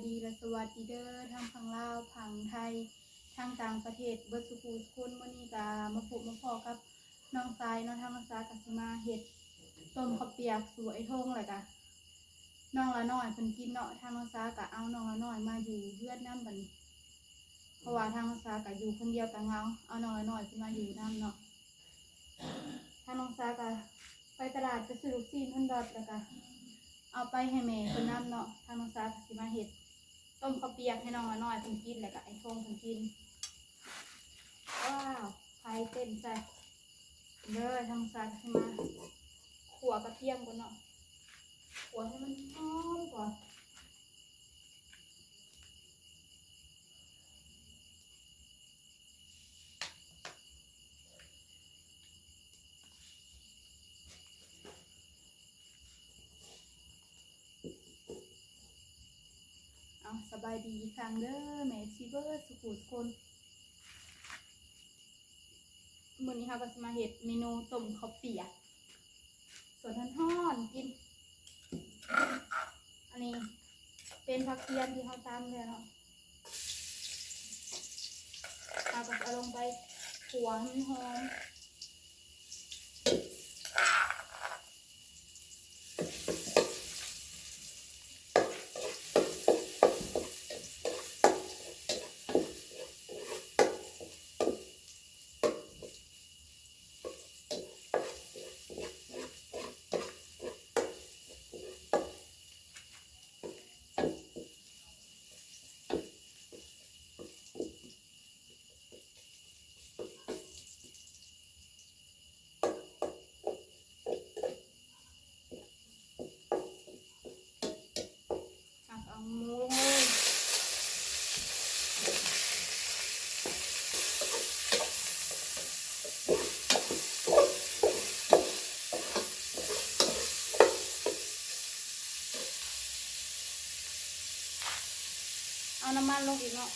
ດີ ແລະ ສະຫວັດດີເດີ ທັງຝັ່ງລາວ ຝັ່ງໄທ ທັງຕ່າງປະເທດ ເບິດສູ່ຜູ້ສູ່ຄົນ. ມື້ນີ້ກະມາພົບມາພໍ້ກັບນ້ອງຊາຍເນາະ, ທາງນ້ອງຊາຍກະຊິມາເຮັດຕົ້ມເຂົ້າປຽກສູ່ອ້າຍທົງ ແລ້ວກະນ້ອງລານ້ອຍເພິ່ນກິນເນາະ. ທາງນ້ອງຊາຍກະເອົານ້ອງລານ້ອຍມາຢູ່ເຮືອນນຳບັດນີ້ ເພາະວ່າທາງນ້ອງຊາຍກະຢູ່ຄົນດຽວກະເຫງົາ, ເອົານ້ອງລານ້ອຍເພິ່ນມາຢູ່ນຳເນາະ. ທາງນ້ອງຊາຍກະໄປຕະຫຼາດໄປຊື້ລູກຊີ້ນຮອດດອດ ແລ້ວກະເອົາໄປໃຫ້ແມ່ເພິ່ນນຳເນາະ. ທາງນ້ອງຊາຍກະຊິມາເຮັດ ຕົ້ມເຂົ້າປຽກໃຫ້ນ້ອງນ້ອຍເພິ່ນກິນ ແລ້ວກະອ້າຍທົງເພິ່ນກິນ. ວ້າວ ໄຟເຕັ້ນໃສ່ເດີ. ທາງສາກະຊິມາຂົ້ວກະທຽມກ່ອນເນາະ, ຂົ້ວໃຫ້ມັນຫອມກ່ອນ. ເອົາ ສະບາຍດີອີກຄັ້ງເດີແມ່ເອັຟຊີເບິດສູ່ຜູ້ສູ່ຄົນ. ມື້ນີ້ເຮົາກໍຊິມາເຮັດເມນູຕົ້ມເຂົ້າປຽກ ສົດຮ້ອນໆກິນ. ອັນນີ້ເປັນຜັກທຽມທີ່ເຮົາຕຳແລ້ວເນາະ, ເຮົາກໍຊິເອົາລົງໄປຂົ້ວໃຫ້ມັນຫອມ. ຕັກເອົາໝູລົງເລີຍ. ເອົານ້ຳມັນລົງອີກເນາະ.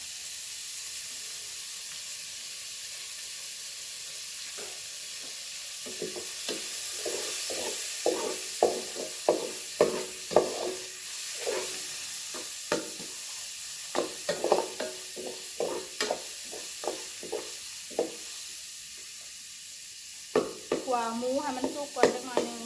ຂົ້ວໝູໃຫ້ມັນສຸກກ່ອນຈັກໜ້ອຍໜຶ່ງ.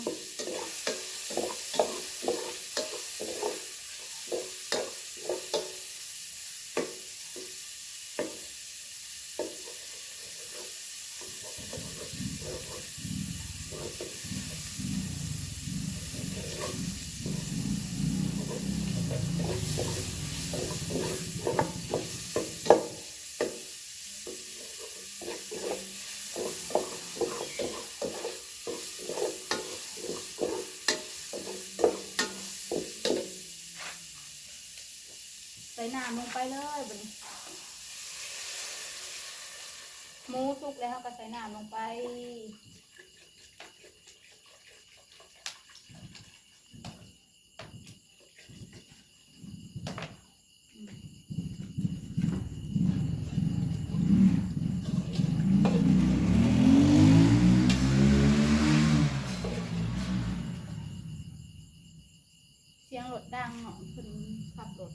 ໃສ່ນ້ຳລົງໄປເລີຍບັດນີ້. ໝູສຸກແລ້ວ ເຮົາກໍໃສ່ນ້ຳລົງໄປ. ສຽງລົດດັງເນາະ ເພິ່ນຂັບລົດ.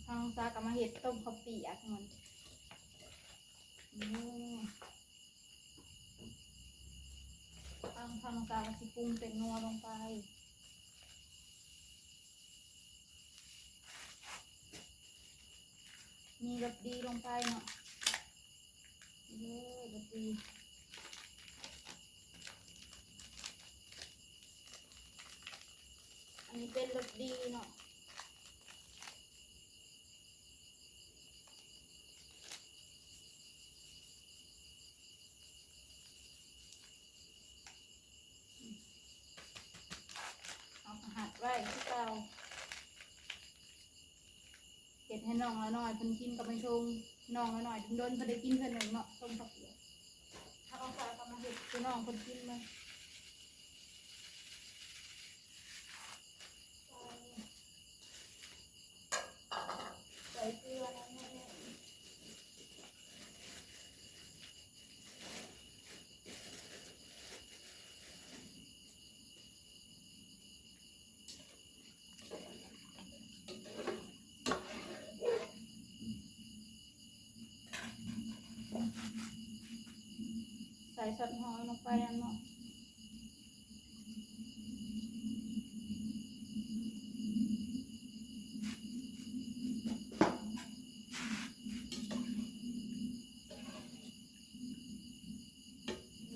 ທາງສາກະມາເຮັດຕົ້ມເຂົ້າປຽກມັນ. ອືມ ທາງ ທາງສາກະຊິປຸງແປ້ງນົວລົງໄປ. ມີລົດດີລົງໄປເນາະ ເອີ ລົດດີ. ອັນນີ້ເປັນລົດດີເນາະ. ເອົາກະຫັດໄວ້ຄືເກົ່າ. ເຮັດໃຫ້ນ້ອງລານ້ອຍເພິ່ນກິນກັບໄມ້ທົງ. ນ້ອງລານ້ອຍດົນໆເພິ່ນໄດ້ກິນເທື່ອໜຶ່ງເນາະ ສົ້ມເຂົ້າປຽກ. ຖ້າເອົາໄປກໍມາເຮັດໃຫ້ນ້ອງເພິ່ນກິນເບິ່ງ. ໃສ່ເກືອແດ່. ໃສ່ເກືອແດ່. ໃສ່ຊອດຫອຍລົງໄປນຳເນາະ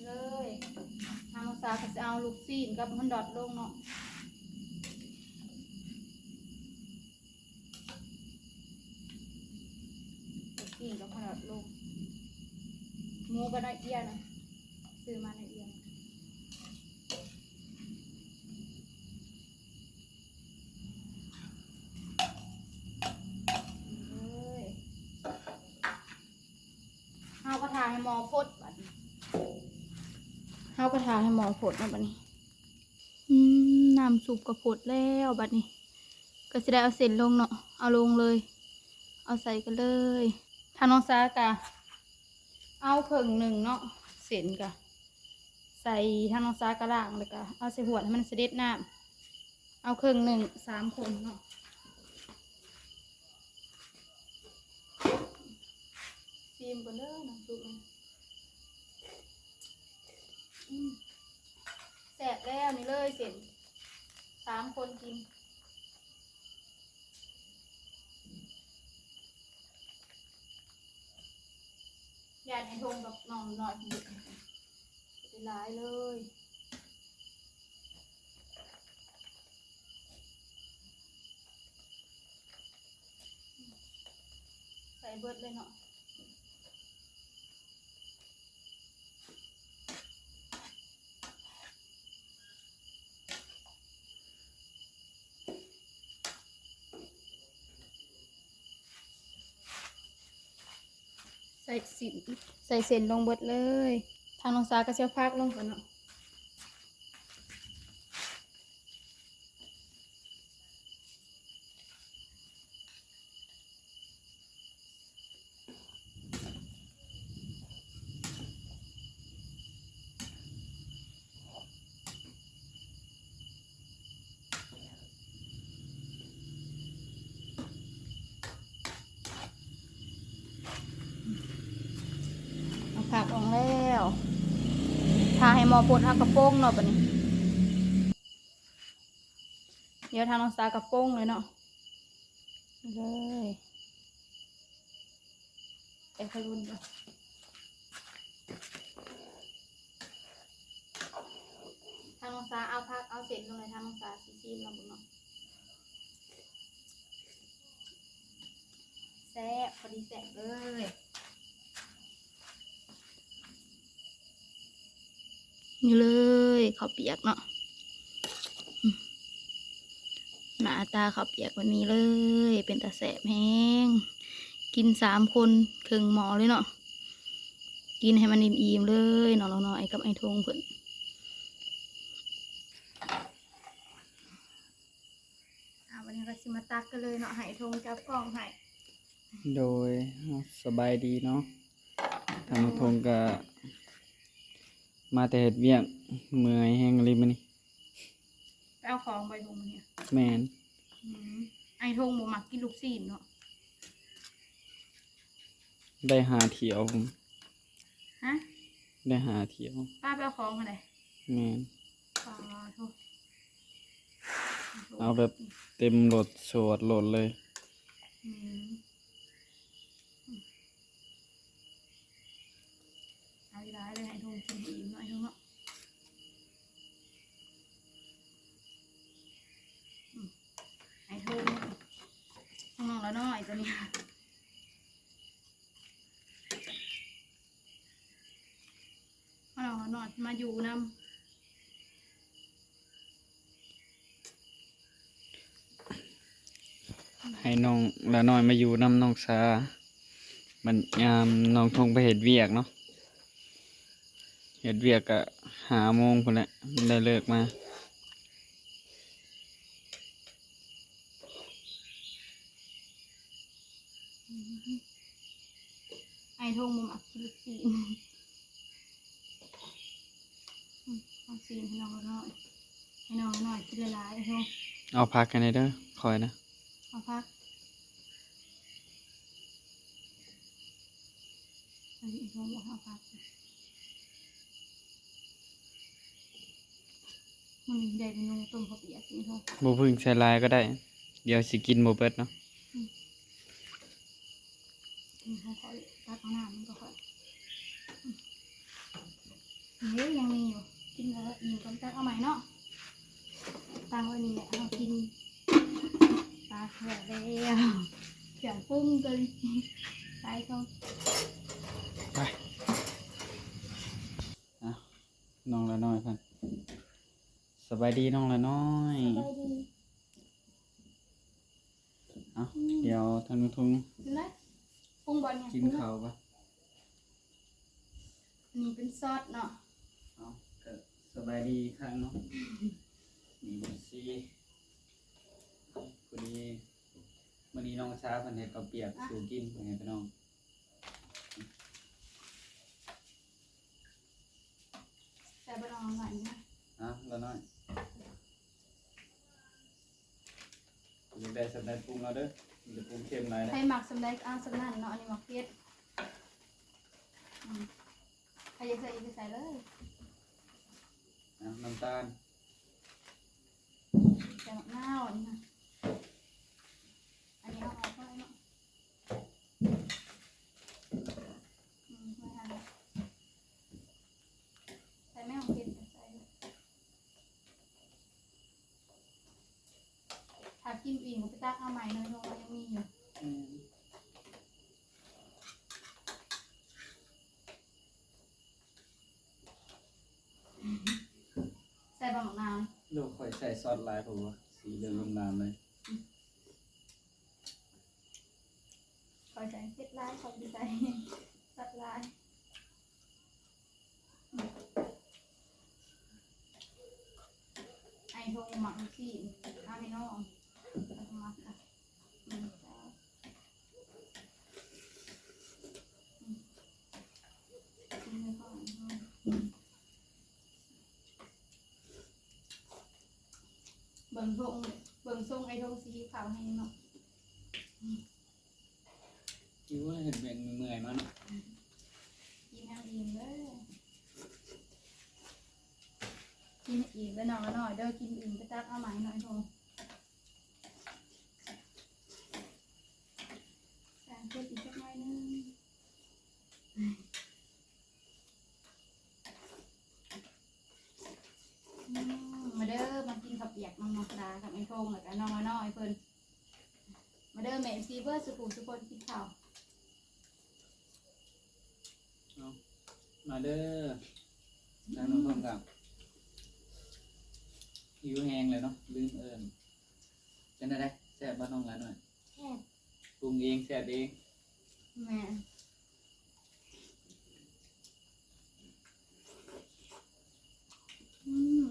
ເລີຍ. ທາງນ້ອງສາກໍຊິເອົາລູກຊີ້ນກັບຮອດດອກລົງເນາະ. ປີ້ງກັບຂະໜາດລົງ ໝູກໍນ້ອຍດຽວນະ ຊື້ມານ້ອຍດຽວ. ເຮົາກໍຖ້າໃຫ້ໝໍ້ຟົດບາດນີ້ ເຮົາກໍຖ້າໃຫ້ໝໍ້ຟົດເນາະບາດນີ້. ອືມ ນ້ຳຊຸບກໍຟົດແລ້ວ ບາດນີ້ກໍຊິໄດ້ເອົາເສັ້ນລົງເນາະ ເອົາລົງເລີຍ ເອົາໃສ່ກັນເລີຍ. ທາງນ້ອງສາກະເອົາເຄິ່ງໜຶ່ງເນາະ ເສັ້ນກະໃສ່ ທາງນ້ອງສາກະລ້າງ ແລ້ວກະເອົາໃສ່ຫວດໃຫ້ມັນສະເດັດນ້ຳ ເອົາເຄິ່ງໜຶ່ງ ສາມຄົນເນາະ. ຊີມກ່ອນເດີນ້ຳຊຸບນີ້ ອືມ ແຊບແລ້ວນີ້ເລີຍ ເສັ້ນສາມຄົນກິນ. ຢ້ານໄອ້ທົງກັບນ້ອງນ້ອຍເພິ່ນເຮັດຫຼາຍເລີຍ ໃສ່ເບິດເລີຍເນາະ. ໃສ່ຊິ້ນ ໃສ່ເສັ້ນລົງເບິດເລີຍ. ທາງນ້ອງສາກໍຊິເອົາຜັກລົງກ່ອນເນາະ. ເອົາຜັກອອກແລ້ວ ຖ້າໃຫ້ໝໍ້ຟົດ ເຮົາກໍປົງເນາະບາດນີ້. ດຽວທາງນ້ອງສາກໍປົງເລີຍເນາະ ເລີຍ ແຕ່ຂະລຸນກ່ອນ. ທາງນ້ອງສາເອົາຜັກເອົາເສັ້ນລົງເລີຍ ທາງນ້ອງສາຊິຊີມລອງເບິ່ງເນາະ. ແຊບ ພໍດີແຊບເລີຍ. ນີ້ເລີຍ ເຂົ້າປຽກເນາະ ອືມ ໜ້າຕາເຂົ້າປຽກແບບນີ້ເລີຍ ເປັນຕາແຊບແຮງ ກິນສາມຄົນເຄິ່ງໝໍ້ເລີຍເນາະ ກິນໃຫ້ມັນອີ່ມໆເລີຍ ນ້ອງນ້ອຍກັບໄອ້ທົງເພິ່ນ. ອ່າ ວັນນີ້ກໍຊິມາຕັກກັນເລີຍເນາະ ໃຫ້ທົງຈັບກ້ອງໃຫ້. ໂດຍ ສະບາຍດີເນາະ ທາງທົງກໍມາແຕ່ເຮັດວຽກ ເມື່ອຍແຮງອີ່ຫຼີມື້ນີ້. ໄປເອົາຂອງໄປທຸງມື້ນີ້? ແມ່ນ. ອືມ ໄອ້ທົງບໍ່ມັກກິນລູກຊີ້ນເນາະ. ໄດ້ຫ້າຖ້ຽວ. ຮະ? ໄດ້ຫ້າຖ້ຽວ. ປ້າໄປເອົາຂອງຫັ້ນໃດ? ແມ່ນ. ປາໂທ ເອົາແບບເຕັມລົດ ສວດໂລດເລີຍ. ອືມ ເອົາຫຼາຍໆເລີຍ ໃຫ້ທຸງກິນອີ່ມເນາະ ໃຫ້ທຸງເນາະ. ອືມ ໃຫ້ທຸງ ຂອງນ້ອງລະນ້ອຍຕົວນີ້. ເອົານ້ອງລະນ້ອຍມາຢູ່ນຳ ໃຫ້ນ້ອງລະນ້ອຍມາຢູ່ນຳນ້ອງສາ ບັດຍາມນ້ອງທົງໄປເຮັດວຽກເນາະ ເຮັດວຽກກະຫ້າໂມງພຸ້ນແຫຼະ ໄດ້ເລີກມາ. ອືມ ໄອ້ທົງບໍ່ມັກກິນລູກຊີ້ນ. ອືມ ເອົາຊີ້ນໃຫ້ນ້ອງນ້ອຍ ໃຫ້ນ້ອງນ້ອຍກິນຫຼາຍໆ ໄອ້ທົງ. ເອົາຜັກໃຫ້ແດ່ເດີ ຂ້ອຍນະ. ເອົາຜັກ ອັນນີ້ໄອ້ທົງບໍ່ເອົາຜັກ. ອືມ ແດດມັນລົງ ຕົ້ມເຂົ້າປຽກກິນເຖາະ. ບໍ່ເພິ່ງໃສ່ຫຼາຍກໍໄດ້ ດຽວຊິກິນບໍ່ເບິດເນາະ. ອືມ ອືມ ຄ່ອຍໆ ຕັກເອົານ້ຳມັນກໍຄ່ອຍ ອືມ ເດ້ ຍັງມີຢູ່ ກິນແລ້ວອີ່ມກ່ອນ ຕັກເອົາໃໝ່ເນາະ. ຕັ້ງໄວ້ນີ້ແຫຼະ ເຮົາກິນ ປາແຊບແລ້ວ ເຄື່ອງປຸງກໍຫຼາຍເທົ່າ ໄປ ອ່ະ ນ້ອງລານ້ອຍເພິ່ນ ສະບາຍດີນ້ອງລານ້ອຍ ສະບາຍດີ. ເອົ້າ ອືມ ດຽວທ່ານຜູ້ຊົມ ກິນເຂົ້າກ່ອນ ອັນນີ້ເປັນຊອດເນາະ. ເອົ້າ ກະສະບາຍດີອີກຄັ້ງເນາະ ນີ້ເອັຟຊີ ພໍດີມື້ນີ້ນ້ອງຊາເພິ່ນເຮັດເຂົ້າປຽກສູ່ກິນ ພໍ່ແມ່ພີ່ນ້ອງ. ໃສ່ບໍ່ນ້ອງລານ້ອຍນີ້ນະ? ອ່ະ ລານ້ອຍ ຢາກໄດ້ສ່ຳໃດປຸງເອົາເດີ ຢ່າປຸງເຄັມຫຼາຍເດີ. ໃຜມັກສ່ຳໃດກໍເອົາສ່ຳນັ້ນເນາະ ອັນນີ້ໝາກເຜັດ. ອືມ ໃຜຢາກໃສ່ອີກກໍໃສ່ເລີຍ. ອ່ະ ນ້ຳຕານ ໃສ່ໝາກນາວ ອັນນີ້ນະ ອັນນີ້ເອົາອອກໜ້ອຍເນາະ. ອືມ ບໍ່ທັນ ໃສ່ແມ່ຂອງເພັດ ໃສ່ ຖ້າກິນອີ່ມກໍໄປຕັກເອົາໃໝ່ໜ້ອຍໜຶ່ງ ຍັງມີຢູ່. ອືມ ໃສ່ບໍ່ໝາກນາວ? ໂດຍ ຂ້ອຍໃສ່ຊອດຫຼາຍ ເພາະວ່າສີເຫຼືອງງາມເລີຍ. ຂ້ອຍໃສ່ເຜັດຫຼາຍ ຂ້ອຍບໍ່ໃສ່ຊອດຫຼາຍ. ໄອ້ທົ່ງມັກຊີ້ນ ອາ ພີ່ນ້ອງ ມັກ ອືມ ເບິ່ງທົ່ງ ເບິ່ງຊົງໄອ້ທົ່ງຊິຫິວເຂົ້າແຮງເນາະ. ຫິວ ເຮັດວຽກເມື່ອຍມາເນາະ. ກິນໃຫ້ອີ່ມເດີ ກິນໃຫ້ອີ່ມເດີນ້ອງລານ້ອຍເດີ ກິນອີ່ມໄປຕັກເອົາໃໝ່ໜ້ອຍໂທ. ໃສ່ເຜັດອີກຈັກໜ້ອຍໜຶ່ງ. ອືມ ມາເດີ ມາກິນເຂົ້າປຽກນຳນ້ອງສາກັບໄອ້ທົ່ງ ແລ້ວກະນ້ອງລານ້ອຍເພິ່ນ. ມາເດີແມ່ເອັຟຊີເບິດສູ່ຜູ້ສູ່ຄົນກິນເຂົ້າ. ເອົາ ມາເດີ ທາງນ້ອງທົ່ງກະຫິວແຮງແລ້ວເນາະ ລືມເອີ້ນ. ເປັນແນວໃດ ແຊບບໍ່ນ້ອງລານ້ອຍ? ແຊບ ປຸງເອງແຊບເອງ. ແມ່ນ. ອືມ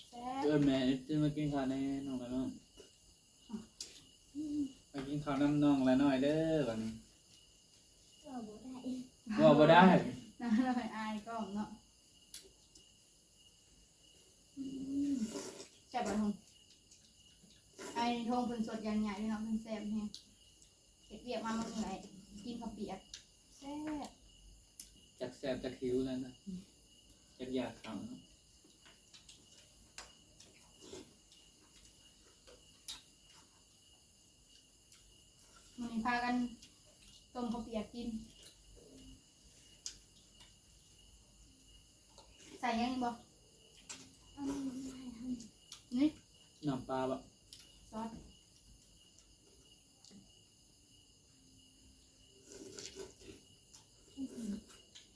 ແຊບ. ເອີ້ນແມ່ເອັຟຊີມາກິນເຂົ້າແດ່ນ້ອງລານ້ອຍ. ມາກິນເຂົ້ານຳນ້ອງລານ້ອຍເດີບາດນີ້. ເວົ້າບໍ່ໄດ້ ເວົ້າບໍ່ໄດ້ ນ້ອງລານ້ອຍອາຍກ້ອງເນາະ. ອືມ ແຊບບໍ່ທົ່ງ? ໄອ້ທົ່ງເພິ່ນສົດຢ່າງໃຫຍ່ເນາະ ເພິ່ນແຊບແຮງ. ເຮັດວຽກມາເມື່ອຍ ກິນເຂົ້າປຽກແຊບ. ຈັກແຊບຈັກຫິວນັ້ນນະ ຈັກຢາກເຂົ້າເນາະ. ມື້ນີ້ພາກັນຕົ້ມເຂົ້າປຽກກິນ. ໃສ່ຫຍັງອີກບໍ່? ນີ້ ນ້ຳປາບໍ່? ຊອດ.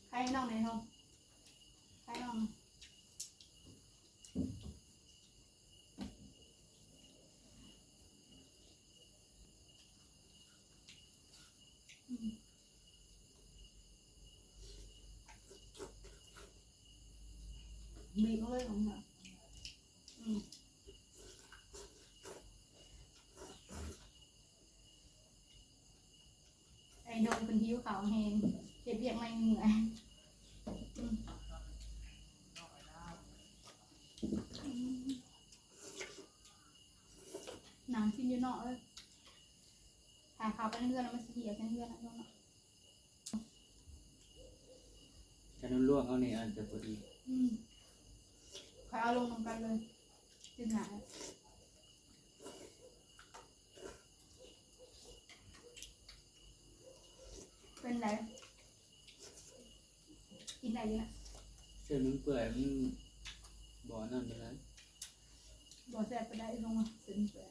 ໃຫ້ນ້ອງແດ່ເນາະ ໃຫ້ນ້ອງ. ອືມ ບີບເອົາເລີຍຂອງເຮົາ. ອືມ. ໄອ້ດົງເພິ່ນຫິວເຂົ້າແຮງ ເຮັດວຽກມາເມື່ອຍ. ອືມ ອືມ ນັ່ງກິນຢູ່ເນາະເອີຍ ຖ້າເຂົ້າໄປໃນເຮືອນແລ້ວມັນຊິຮຽກໃນເຮືອນເນາະ. ຄັນລວກເອົານີ້ອາດຈະພໍດີ. ອືມ ຂ້ອຍເອົາລົງນຳກັນເລີຍ ກິນຫຼາຍ ເປັນໃດ? ກິນໄດ້ຢູ່ນະ ເສັ້ນມັນເປື່ອຍ ມັນບໍ່ອັນນັ້ນປານໃດ ບໍ່ແຊບປານໃດ ລົງວ່າເສັ້ນເປື່ອຍ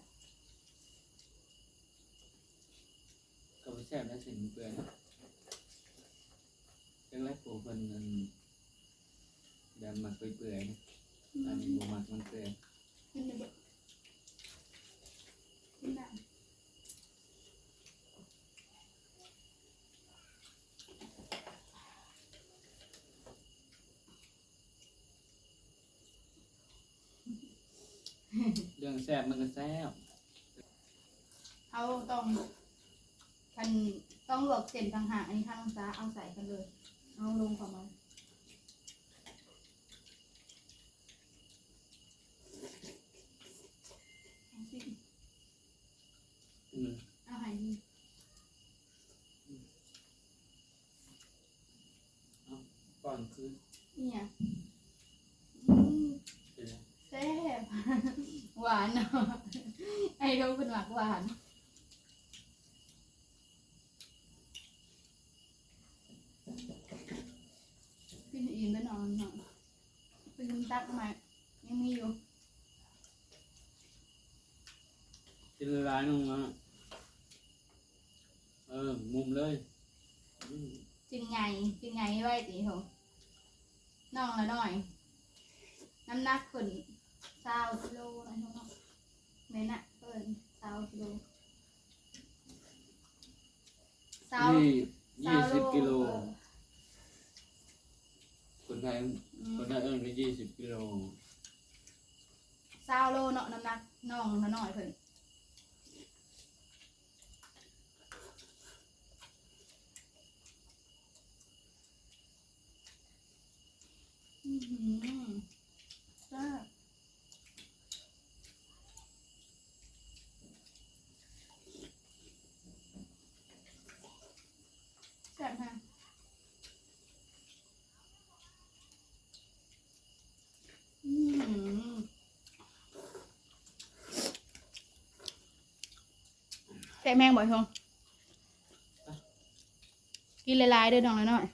ກໍບໍ່ແຊບນະ ເສັ້ນເປື່ອຍນະ ຈັກແຫຼະ ຜູ້ເພິ່ນ ອັນ ແບບມັກເປື່ອຍໆນະ ອືມ ອັນນີ້ບໍ່ມັກມັນເປື່ອຍ ກິນໄດ້ບໍ່? ກິນໄດ້. ເລື່ອງແຊບມັນກໍແຊບ ເຮົາຕ້ອງ ຄັນຕ້ອງລວກເສັ້ນຕ່າງຫາກ ອັນນີ້ທາງນ້ອງສາເອົາໃສ່ກັນເລີຍ ເອົາລົງເຂົ້າມາ ອືມ ເອົາໃຫ້ດີ. ເອົ້າ ກ່ອນຄື ອີ່ຫຍັງ? ອືມ ເປັນຫຍັງ? ແຊບ ຫວານເນາະ ໄອໂດເພິ່ນມັກຫວານ ກິນອີ່ມແລ້ວເນາະ ເພິ່ນຕັກມາໃໝ່ ຍັງມີຢູ່ ກິນຫຼາຍໆໜຶ່ງນະ ເອີ ງຸ້ມເລີຍ ອືມ ຈຶ່ງໃຫຍ່ ຈຶ່ງໃຫຍ່ໄວຕິ ໂຫ ນ້ອງລະນ້ອຍ ນ້ຳໜັກຂຶ້ນຊາວກິໂລນະ ແມ່ນນະ ເອີ້ນຊາວກິໂລ ຊາວ ນີ້ ຊາວໂລ ຊາວກິໂລ ເອີ ຄົນໄທ ອືມ ຄົນໄທເອີ້ນວ່າຊາວກິໂລ ຊາວໂລເນາະ ນ້ຳໜັກນ້ອງລະນ້ອຍເພິ່ນ. ອືຫື ແຊບ ແຊບແຮງ ອືຫື ແຊບແຮງບໍ່ ຊົງ? ກິນຫຼາຍໆເດີ ນ້ອງນ້ອຍ.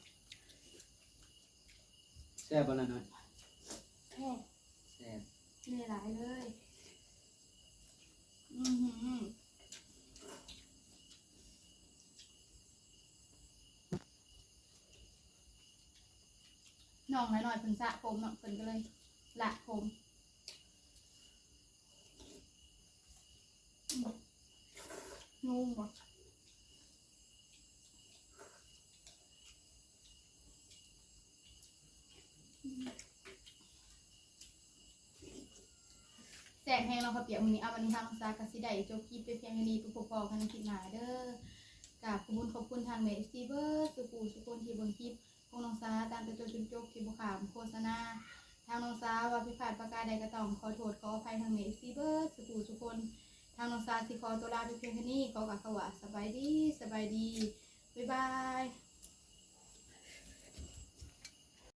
ແຊບບໍ່ລະນ້ອຍ? ແຊບ ແຊບ ຫຼາຍໆເລີຍ. ອືຫື ນ້ອງນ້ອຍເພິ່ນສະຜົມເນາະ ເພິ່ນກໍເລີຍລະຜົມ. ອືມ ງງບໍ່? ອືມ ແຊບແຮງເນາະ ເຂົ້າປຽກມື້ນີ້. ເອົາ ວັນນີ້ທາງນ້ອງສາກໍຊິໄດ້ຈົບຄລິບໄປພຽງເທົ່ານີ້ ໄປພົບພໍ້ກັນໃນຄລິບໜ້າເດີ. ກາບຂອບຄຸນຂອບຄຸນທາງແມ່ເອັຟຊີເບິດສູ່ຜູ້ສູ່ຄົນທີ່ເບິ່ງຄລິບ ຂອງນ້ອງສາຕັ້ງແຕ່ຕົ້ນຈົນຈົບ ທີ່ບໍ່ຂ້າມໂຄສະນາ. ທາງນ້ອງສາວ່າຜິດພາດປະການໃດກໍຕ້ອງຂໍໂທດຂໍອະໄພທາງແມ່ເອັຟຊີເບິດສູ່ຜູ້ສູ່ຄົນ. ທາງນ້ອງສາຊິຂໍຕົວລາໄປພຽງເທົ່ານີ້. ຂໍກ່າວຄຳວ່າສະບາຍດີ ສະບາຍດີ ບາຍບາຍ.